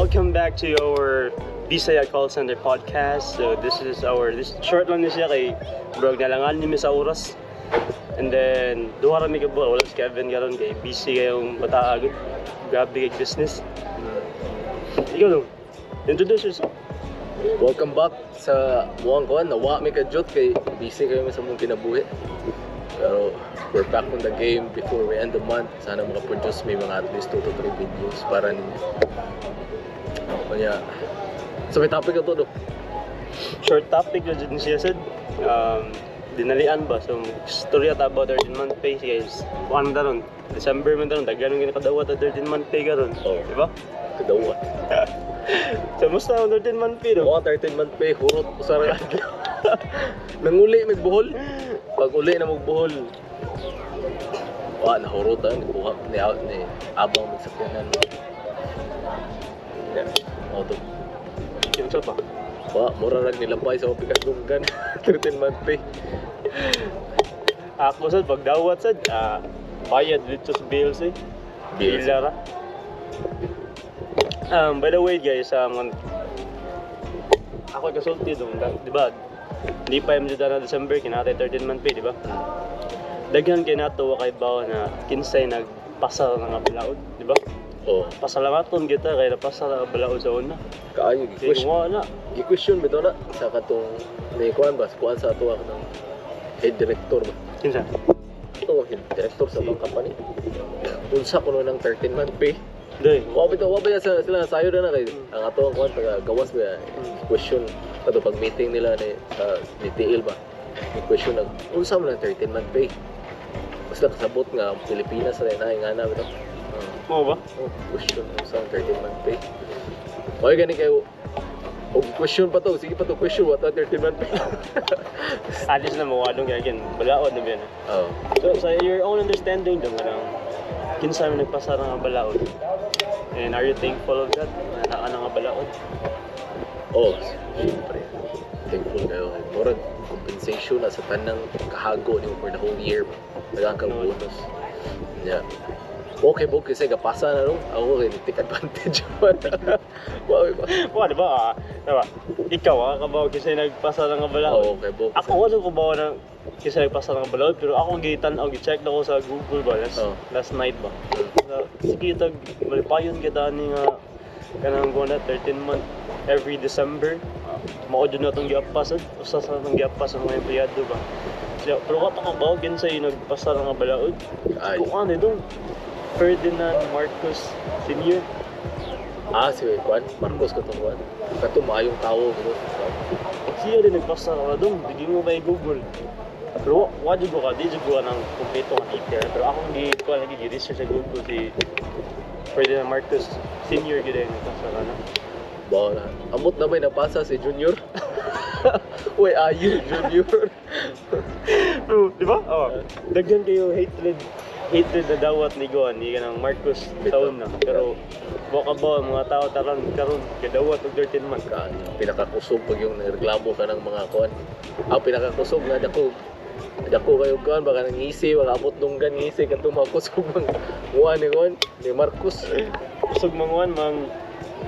Welcome back to our Bisaya Call Center podcast. So this is our this short lang ni siya kay bro nalangan ni mi sa oras. And then duha ra mi ka buwa, wala si Kevin karon kay busy kayong bata agad. Grabe kay business. Ikaw dong. Introduce yourself. Welcome back sa muang kuan, nawa mi kadyot kay busy kayo sa mong kinabuhi. Pero we're back on the game before we end the month. Sana makaproduce may mga at least 2 to 3 videos para ninyo. Kanya, so may topic na to, do. Short topic na jud ni siya sad. Dinalian ba? So, storya ta about 13 month pay guys. Kuan man ron. December man ron, daghan man kadawat ang 13 month pay karon. Oh. Di ba? Kadawat. So, musta ang 13 month pay do? Mga 13 month pay, hurot ko sa adlaw. Nanguli magbuhol. Pag uli na magbuhol, wa nahurutan, kuha ni out ni abang magsakyanan. Yeah, auto. Kinsa pa? Wa, mura rag nilapay sa pikas dunggan. 13 month pay. Ako sad pagdawat sad, bayad dito sa bills eh. Bills. Bila ra. By the way guys, ako kasulti dong, di ba? Di pa yung na December, kinatay 13 month pay, di ba? Daghan kay nato wa kay bawo na kinsay nagpasa nga balaod, di ba? Oh, Pasalamaton kita kay napasa nga balaod sa una. Kaayo Kay gi-question. kung wala, Gi-question bitaw na sa katong ni kuan ba, kuan sa ato ako ng head director ba. Kinsa? Ito head director sa bang company. Unsa kuno ng 13 month pay? Day. Wa bitaw, wa ba yan sila sayo na na kay ang ato ang kuan taga gawas ba, question kato pag meeting nila ni sa ni TL ba. Ni question nag unsa man ang 13 month pay? Basta kasabot nga ang Pilipinas ra na nga na bitaw. Mo ba? Oh, question unsa ang 13 month pay. Okay gani kayo og question pa to, sige pa to question what ang 13 month pay. At least na mawadong kay again, balaod na ba yan? Oh. So, sa your own understanding dong, kanang kinsa man nagpasa nga balaod? And are you thankful of that? Na naa nga balaod? Oh, syempre. Thankful kayo. Murag compensation na sa tanang kahago nimo for the whole year. Daghang kang No. bonus. Yeah. Okay, bo kasi gapasa na no. Ako kay take advantage man. Wow, ba? Wa, di ba? Ah, di ba? Ikaw, kabaw kasi nagpasa nga balaod. Oo, okay bo. Ako wala ko bawa na kasi nagpasa nga balaod, pero ako gitan-aw, gi-check na ko sa Google ba last, Oh. last night ba. So, sige tag malipayon kita ani nga kanang kuan na 13 month every December. Mao jud na tong giapas, usa sa tong giapas sa mga empleyado ba. So, pero ka pa kabaw kinsay nagpasa nga balaod. Ay. Kung ano dong Ferdinand Marcos Sr. Ah, si Juan, Marcos katong Juan. Katong maayong tawo gud. Siya din nagpasa ka dong, di mo ba i-Google. Pero wa jud ko ka, di jud ko ng kumpleto nga detail. Pero akong gi ko lagi gi-research sa Google, si Ferdinand Marcos Sr. gyud ang nagpasa ka na. Ba na. Amot na may napasa si Junior. Uy, ayo Junior. Pero, di ba? Oh, daghan kayo hatred hatred na dawat ni Goan ni kanang Marcos taon na. Pero wa ka ba mga tao taron karon kadawat og 13 month. Ka pinakakusog pag yung nagreklamo ka ng mga kuan. Ang pinakakusog nga dako dako kayo kuan baka nang ngisi, baka abot dunggan ngisi kadtong mga kusog mang kuan ni kuan ni Marcos. Kusog manguan mang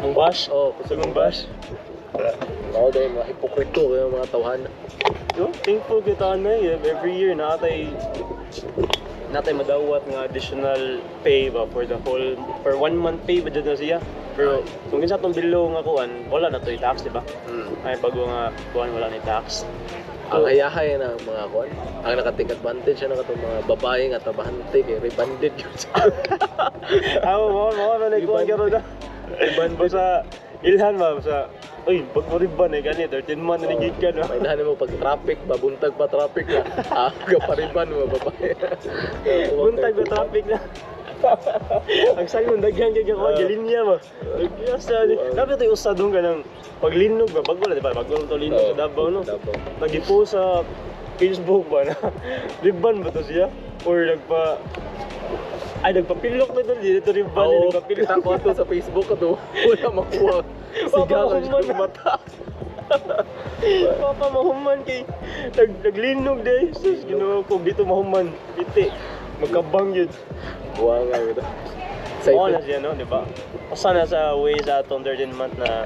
mang bash. Oh, Kusog mang bash. Mao dahil mga hipokrito kayo mga tawhan. No, thankful kita na eh. Every year natay madawat nga additional pay ba for the whole for one month pay ba jud na siya. Pero kung kinsa tong bilo nga kuan, wala na to'y tax, di ba? Ay bago nga kuan wala ni tax. Ang hayahay na ang mga kuan, ang naka-take advantage na katong mga babae nga trabahante kay rebanded yun. Aw, mo mo na kuan karon na. Rebanded. Basta ilhan ba sa uy, pag mo riban eh gani 13 month na ni gikan ba. Painahan mo pag traffic ba, buntag pa traffic na. Ah, kapariban mo babae. Buntag ba traffic na. Ang sayon daghan kay ko galinya ba. Nagyasa dapat ay usa dong kanang paglinog ba bago na di ba bago lang to linog sa Davao no. Davao. Nagipo sa Facebook ba na riban ba to siya or nagpa ay nagpapilok na to dito riban Oo, nagpapilok. kita ko ato sa Facebook ato. Wala makuha. Siga Papa, ko mahuman. mata. Papa mahuman kay naglinog day sus Ginoo ko dito mahuman iti magkabang yun. Buwa nga ito. Oo na Excited. Siya, no, di ba? Usa na sa way sa atong 13 month na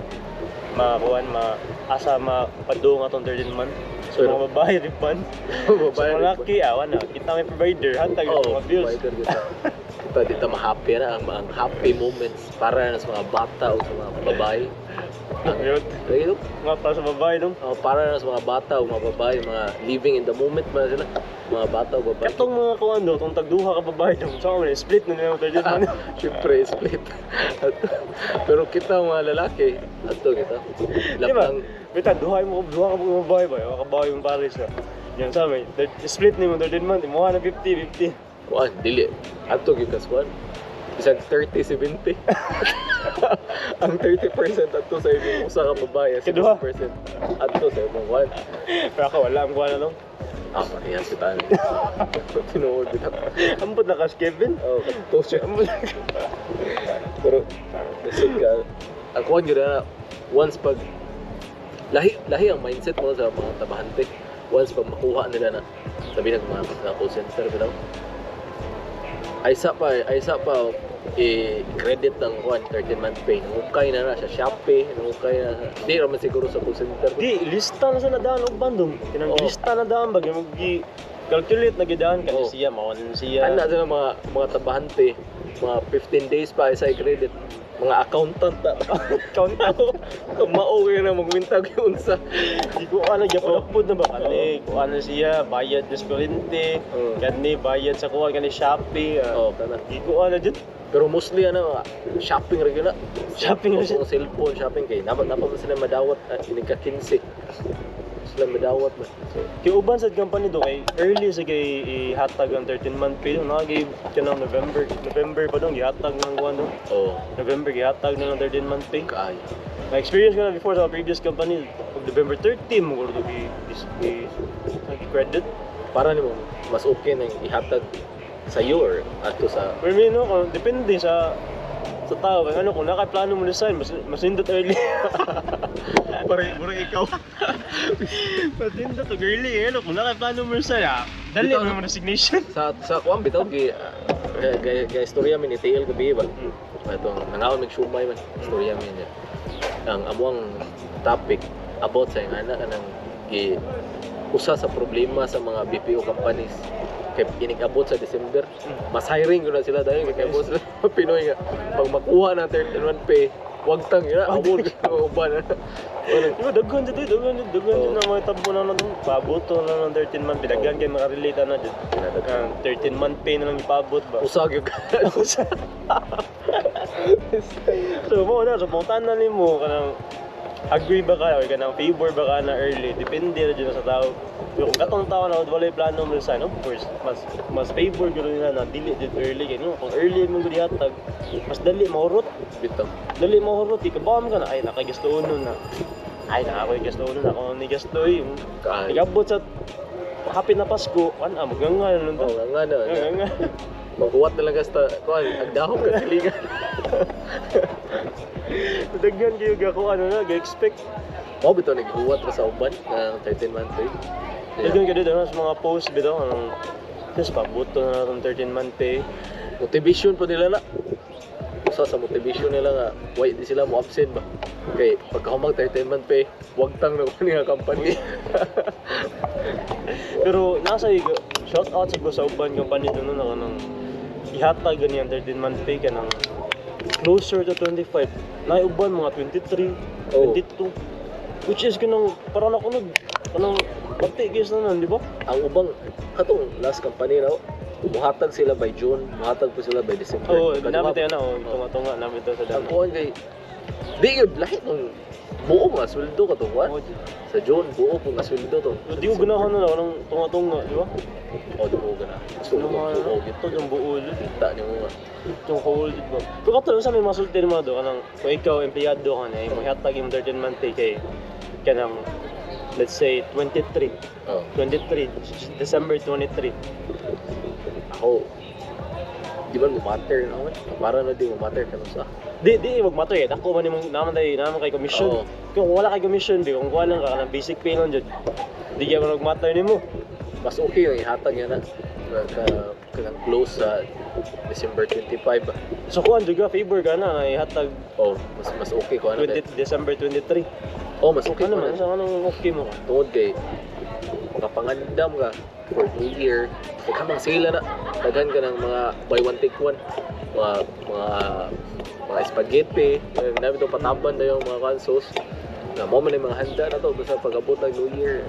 makuan, ma asa mapadung atong 13 month. So, Pero- mga babae refund. Sa Babae, mga laki, awa na. Kita may provider, hatag Oh, mga bills. provider kita. Kita dito ma-happy na ang happy moments para na sa mga bata o sa mga babae. Yun. Lagi to? Mga para sa babae, no? Oh, para na sa mga bata o mga babae, mga living in the moment man sila. Mga bata o babae. Katong mga kuan do, tong tagduha ka babae do. So, split na nila ang 13 month. Siyempre, split. Pero kita mga lalaki, ato kita. Di ba? Lapang, Bita, duha mo, duha ka mga babae ba? Mga kabayo yung pares na. Yan sa amin, split ni mo 13 month, imuha na 50-50. Kuan, dili. Ato gyud kas kuan. Bisag 30-70. Ang 30% ato sa imong usa ka babae, Kaduha. 70% ato sa imong kuan. Pero ako, wala ang kuan na no. Ah, parehas kita. Tinuod bitaw. Ambot na kas Kevin. Oh, kato siya. Ambot na. Pero lisod ka. Ang kuan gyud na once pag lahi lahi ang mindset mo sa mga tabahante. Once pag makuha nila na sabi nag mga sa call center bitaw. Ay sa pa i-credit ng kuan 13 month pay. Nangukay na na sa Shopee, nangukay na sa di ra man siguro sa call center. Di, lista na sa nadaan og bandong. Kinang Oo. lista na daan ba mag calculate na gidaan kani Oo. siya mao na siya. Ana sila mga tabahante, mga 15 days pa sa i-credit. Mga accountant na. Count ako. Mao kayo na magwintag yung unsa. Di ko ano gyapon upod na ba kani ko ano siya bayad des kuryente. Oo. Kani bayad sa kuan kani Shopee. Ah. Oh, kana. Di ko ano jud. Pero mostly ano, shopping ra gyud na. Shopping ra siya. Kung cellphone shopping kay napa napa man sila madawat ini ka 15. Sila madawat man. So, Kay uban sa company do kay early sa kay ihatag ang 13 month pay do nagay kanang November November pa dong gihatag ng kuan do. Oh, November gihatag na ng 13 month pay. kaayo. Na-experience ko na before sa previous company, pag November 30 mo ko gi gi gi credit. Para nimo mas okay nang ihatag sa iyo or ato sa Pero may no, kung depende sa tao kay ano kung nakaplano mo resign mas mas nindot early. Pare murag ikaw. Mas nindot og early eh, ano kung nakaplano mo resign ah. Dali Bitaw, mo naman resignation. Sa kuan bitaw gi ga, ga istorya mi ni TL gabi ba. Atong nangaon mig shumay man istorya mi niya. Ang amuang topic about sa ingana kanang gi usa sa problema sa mga BPO companies kay inig-abot sa December mas hiring ko na sila dahil kay abot sila mga Pinoy nga pag makuha na 13 month pay wag tang yun abot ko uban na. Wala. Di ba, daghan dyan, daghan dyan, daghan dyan Oo. na mga tabo na lang. Paabot na lang ng 13 month pay. Daghan kayo makarelate na dyan. Ah, 13 month pay na lang ipaabot ba? Usag yun ka. So mo na, so puntahan na nimo kanang agree ba ka or kanang favor ba ka na early, depende na dyan sa tao. Pero kung katong tao na walay plano mo resign, of course, mas mas favor gyud nila na dili jud early kay no, kung early mo gud ihatag, mas dali mahurot, Bitaw. Dali mahurot, ikabaw ka na ay nakagisto uno na. Ay na ako gasto uno na ako ni gasto eh. Kaayo. Ikabot sa hapit na Pasko, kan ah maganga na nun Oh, nga nga na. Maganga. Maghuwat na lang ka sa kuan, agdahom ka silingan. Daghan kayo ako ano na, ga-expect. Mao bitaw naghuwat ra sa uban ng 13 month pay. Daghan kayo dito sa mga post bitaw anong tapos pabuto na natong 13 month pay. Motivation po nila na. Usa sa motivation nila nga why di sila mo absent ba. Kay pagka humag 13 month pay, wag tang na kuan nga company. Pero nasa shout out sa sa uban company doon na kanang ihatag ganyan 13 month pay kanang closer to 25. Na uban mga 23, Oh. 22. Which is kanang parang ako nag kanang pati guys na nun, di ba? Ang ubang katong last company raw, muhatag sila by June, muhatag po sila by December. Oo, oh, Kaduha namin tayo na, oh, Oo. tunga-tunga namin to sa Ang dami. kuan kay di gyud lahi ng buo nga sweldo ka to kuan. Oo, Sa June buo po nga sweldo to. di ko ganahan na lang tunga-tunga, di ba? Oh, di ko ganahan. Gusto Ano ko mga buo gyud. ito yung buo jud. Kita nimo nga. Yung whole jud ba? Pero katulad sa may masulti mo do kanang kung ikaw empleyado ka na imo hatag imong 13 month pay kay kanang let's say 23, Oh. 23 December 23. Ako di man mo matter na man. Para na di mo matter kanang sa. Di di wag matter eh. Dako man imong naman tay naman kay commission. Oo. Kung wala kay commission di kung wala ka kanang basic pay lang jud. Di gyud man matter nimo. Mas okay yung ihatag niya na. Ka kanang close sa December 25 ba. So kuan juga favor ka na ihatag Oh, mas mas okay ko ano 20 December 23. Oh, mas okay Ano ko man na. sa anong okay mo ka? Tungod kay makapangandam ka for New Year. Daghan mang sila na. Daghan ka ng mga buy one take one. Mga spaghetti, nabi to pataban na yung mga kan sauce. Na mo man yung mga handa na to basta pag-abot ng New Year.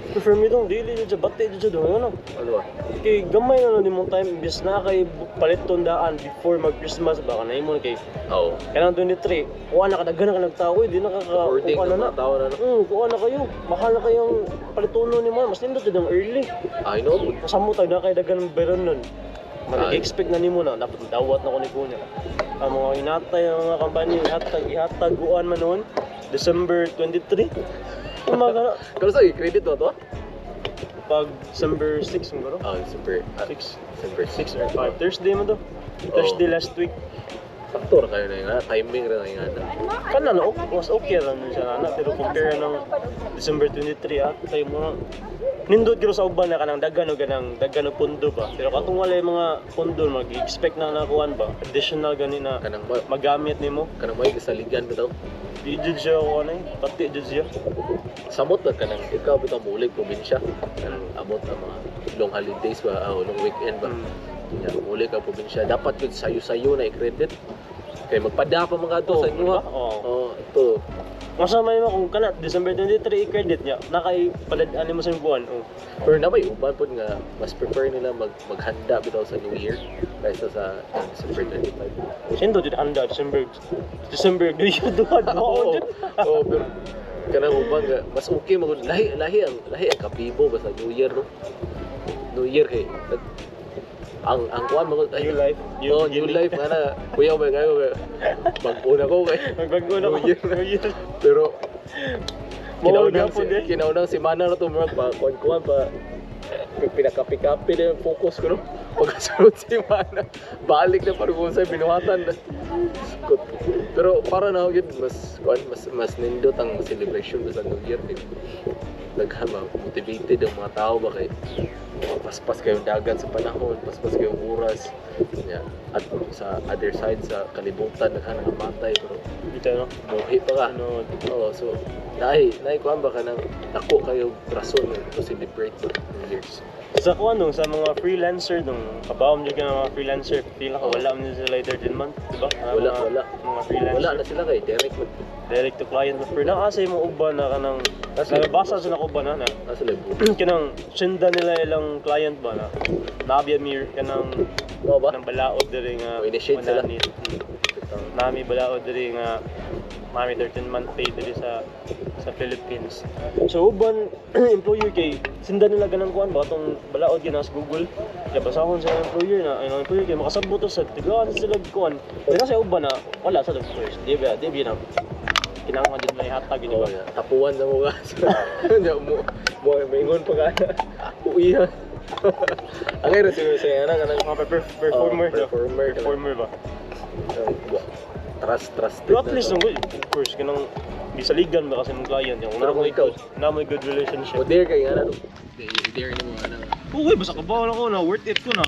Prefer me dong dili jud sa bati jud sa dong ano. Ano ba? Kay gamay na lang nimong time imbes na kay palit tundaan before mag Christmas ba kanay mo kay Oo. kanang 23 kuha na ka daghan na ka nagtao eh, di na ka ka Hoarding kuha ng na na. mga tao na no. Kuha na kayo. Mahal na kayong palituno ni mo. Mas nindot jud ang early. I know. Kasamo tayo na kay daghan ng beron nun. Ay. Mag-expect na nimo na dapat dawat na ko ni kunya. Ang mga inatay ang mga kampanya ihatag ihatag guan man noon December 23. Umaga na. Pero sa credit to to? Pag December 6 siguro. Oh, December 6 December 6 or 5. Thursday man to. Thursday last week. Sakto ra kayo na yun, ha? Timing ra na yun. Kana na ok, was okay ra nun siya na pero compare ng December 23 ah tayo mo na nindot gyud sa uban na kanang daghan og ganang daghan og pundo ba pero katong wala yung mga pundo mag-expect na nakuan ba additional gani na Kanang magamit nimo kanang may kasaligan bitaw. di jud siya ko ano eh pati jud siya. Samot na kanang ikaw bitaw mulig probinsya. Kanang abot ang mga long holidays ba o long weekend ba. Nya mulig ka probinsya dapat gyud sayo-sayo na i-credit. Kay magpada pa mga to Oh, sa inyo ha. diba? Oo. Oh, ito. Masama nimo kung kana December 23 i-credit niya nakay palad-an nimo sa imong buwan oh. Pero na may uban pod nga mas prefer nila maghanda bitaw sa New Year kaysa sa December 25. Sindo jud anda December December New Year duha duha Oo. jud. Oo, pero kanang uban nga mas okay magud lahi lahi ang kabibo basta New Year no. New Year kay ang kuan magud New life, new new, oh, new beginning. life nga na kuya ba kayo bag-o na ko kay Magbago na New ko. Year. New Year. Pero Mao kinaunang gyapon eh. kinaunang semana na to murag pa kuan kuan pa pinakapi-kapi na yung focus ko no. Pagkasunod semana balik na parang kung sa binuhatan. Pero para na gyud mas kuan mas mas nindot ang celebration sa New Year kay daghan ba motivated ang mga tao ba kay paspas kayong dagat sa panahon, paspas kayong oras. Nya, at sa other side sa kalibutan daghan namatay pero Dito no. muhi pa ka. Ano Oo, so naay kuan ba kanang dako kayo rason to celebrate the New Year's. Sa kuan dong sa mga freelancer dong kabawom jud ka ng mga freelancer feel ako wala man sila 13 month, di ba? Mga- Wala, wala. Mga freelancer. Wala na sila kay direct man. Direct to client pero naa sa imong uban na kanang Nasa nabasa sa nako ba na na Nasa libo. kanang senda nila ilang client ba na nabya mir kanang Mao ba? kanang balaod diri nga Oh, initiate sila. mananit. Nami balaod diri nga mami 13 month pay diri sa Philippines. So uban employer kay sinda nila ganang kuan ba atong balaod gyud sa Google. Kaya basahon sa employer na ang employer kay makasabot to sa tigaan sila kuan. Pero sa uban na wala sa first. Di ba? Di ba na kinahanglan jud may hatag di Oh, ba? yeah. Tapuan na mo ka. Nya mo mo maingon pa ka. Uwi. Ang ra siguro sa ana kanang Mga performer Oh, no? performer ka lang. Performer ba? Trust trusted. Pero at na least to. nung of course kanang bisaligan ba kasi mong client yung Pero kung ikaw- na may good relationship. O dare kay nga na. Dare ni mo ana. Okay, basta kabaw ako na worth it ko na.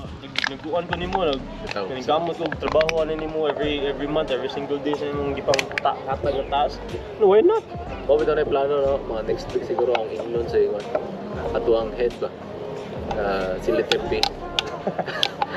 Nagkuan ko nimo nag Bitaw. kaning gamot ko trabaho ani nimo every month, every single day sa imong gipang hatag na taas. No, why not? Mao bitaw na yung plano no, mga next week siguro akong ingnon sa ingon. Ato ang head ba. Si Letter P.